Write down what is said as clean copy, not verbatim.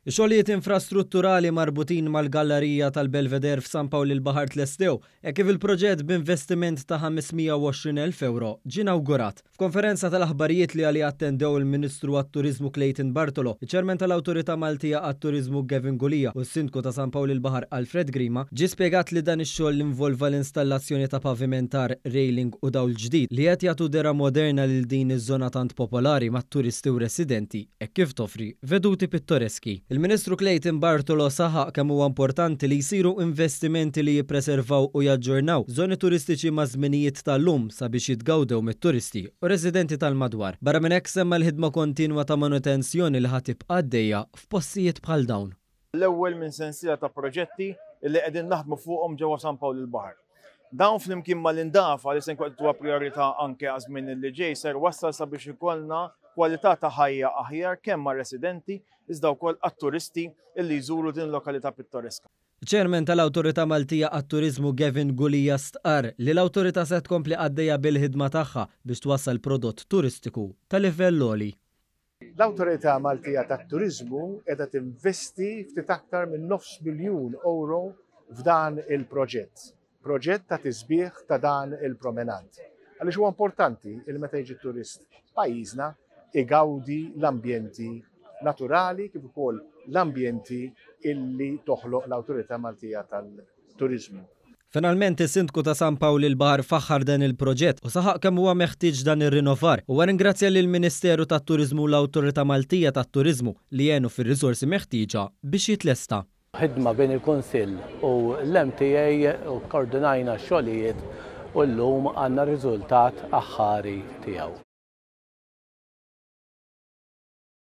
Ix-xogħlijiet infrastrutturali marbutin mal-gallarija tal-Belvedere f'San Pawl il-Baħar tlestew, hekk kif il-proġett b'investiment ta' 520,000 ewro ġie inawgurat. F'konferenza tal-aħbarijiet li għaliha attendew il-Ministru għat-Turiżmu Clayton Bartolo, iċ-Chairman tal-Awtorità Maltija għat-Turiżmu Gavin Gulia u s-Sindku ta' San Pawl il-Baħar Alfred Grima, ġie spjegat li dan ix-xogħol involva l-installazzjoni ta' pavimentar, railing u dawl ġdid li qed jagħtu dehra moderna lil din iż-żona tant popolari mat-turisti u residenti. hekk kif toffri veduti pittoreski. Il-Ministru Clayton Bartolo saħaq kemm huwa importanti li jsiru investimenti li jippreservaw u jaġġornaw żoni turistiċi maż-żminijiet tal-lum sabiex jitgawdew mit-turisti u residenti tal-madwar. Barra minn hekk semma l-ħidma kontinwa ta' manutenzjoni li ħa tibqa' għaddejja f'postijiet bħal dawn. L-ewwel minn sensiela ta' proġetti li qegħdin naħdmu fuqhom ġewwa San Pawl il-Baħar. Dawn flimkien mal-indafa li se nkun qed priorità anke għaż-żmien li ġej ser wassal sabiex ikollna kwalità ta' ħajja aħjar kemm għar-residenti iżda wkoll għat-turisti illi jżuru din il-lokalità pittoreska. Iċ-Chairman tal-Awtorità Maltija għat-Turiżmu Gavin Gulia stqarr li l-Awtorità se tkompli għaddejja bil-ħidma tagħha biex twassal prodott turistiku ta' livell għoli. L-Awtorità Maltija tat-Turiżmu qiegħda tinvesti ftit aktar minn nofs miljun ewro f'dan il-proġett. Proġett ta' tisbiħ ta' dan il-promenad. Għaliex huwa importanti li meta jiġi turist pajjiżna igawdi l-ambjenti naturali kif ukoll l-ambjenti illi toħloq l-Awtorità Maltija tal-Turiżmu. Finalment is-Sindku ta' San Pawl il-Baħar faħħar dan il-proġett u saħaq kemm huwa meħtieġ dan ir-rinnovar. Huwa ringrazzja lill-Ministeru tat-Turiżmu u l-Awtorità Maltija tat-Turiżmu li għenu fir-riżorsi meħtieġa biex jitlesta. Ħidma bejn il-Kunsill u l-MTA u kkordinajna x-xogħlijiet u llum għandna r-riżultat aħħari tiegħu.